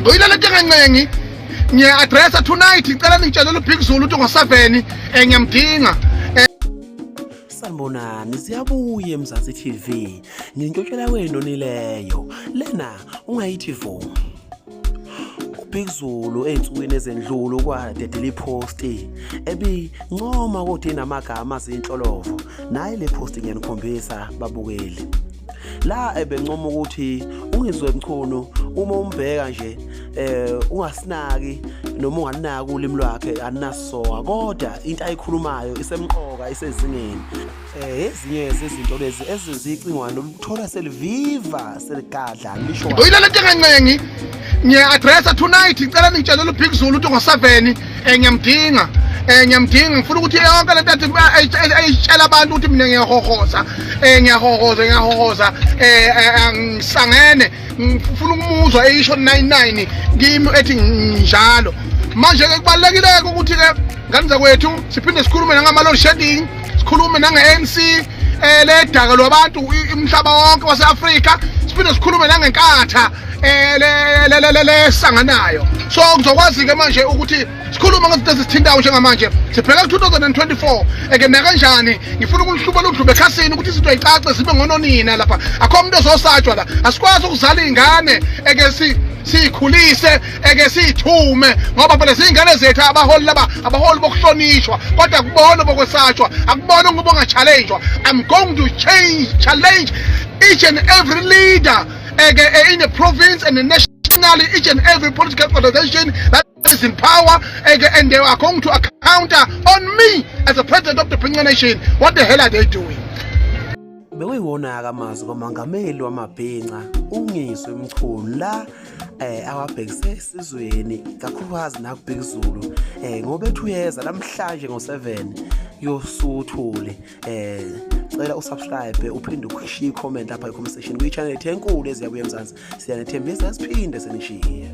Uyilele into engancengi. Ngiya-addressa tonight, ngicela ningitshelele uBig Zulu ukuthi ngo-7 ngiyamdinga. Sanibonani, siyabuya eMzansi TV. Ngintshotshela kwenu nileyo. Lena ungayithi vo. UBig Zulu ey'nsukwini ezendlule kwadedela iphosti ebincoma kodwa inamagama azinhlolovo. Naye le posti ngiyanikhombisa babukeli. La ebencoma ukuthi uNgizwe Mchunu uma umbheka nje ungasinaki noma unganaki ulimi lwakhe alinasoka, kodwa into ayikhulumayo isemqoka, isezingeni. Ezinye zezinto lezi ezizicingwane oluthola seliviva seligadla lisho. Uyilele into engancengi. Ngiya-addressa tonight, ngicela ningitshelele uBig Zulu ukuthi ngo-7 ngiyamdinga. Ngiyamdinga, ngifuna ukuthi yonke lento athi ayitshela abantu ukuthi mina ngiyahohoza, ngiyahohoza, ngiyahohoza, ngisangene, ngifuna ukumuzwa eyisho 99 kimi ethi njalo. Manje ke kubalulekile ukuthi ke ngane zakwethu siphinde sikhulume nangama load shedding, sikhulume nange-ANC ledaka lwabantu umhlaba wonke wase-Afrika, siphinde sikhulume nangenkatha lesanganayo. So ngizokwazi ke manje ukuthi sikhulume ngezinto ezisithintayo njengamanje. Sibheka ku-2024 eke nakanjani. Ngifuna ukuhlubela udlube ekhasini ukuthi izinto ayicace zibe ngononina lapha. Akho umuntu ozosatshwa la. Asikwazi ukuzala iy'ngane eke siyikhulise eke siyithume, ngoba phela ziy'ngane zethu. Abaholi laba abaholi bokuhlonishwa, kodwa akubona bokwesatshwa, akubona ngoba onga-challenge-wa. I'm going to change challenge each and every leader eke in the province and the nationally, each and every political organization that is in power, and they are going to account on me as the president of the Bhinca Nation. What the hell are they doing? Bekuyiwona-ke amazwi kamongameli wamabhinca uNgizwe Mchunu la awabhekise esizweni, kakhulukazi nakuBig Zulu, ngoba ethi uyeza namhlanje ngo-7 yosuthuli. Cela usubscribe uphinde ushiye i-comment lapha i-comment section kwi-channel ethu enkulu eziyabuya eMzansi. Siyanethembisa, siphinde sinishiye.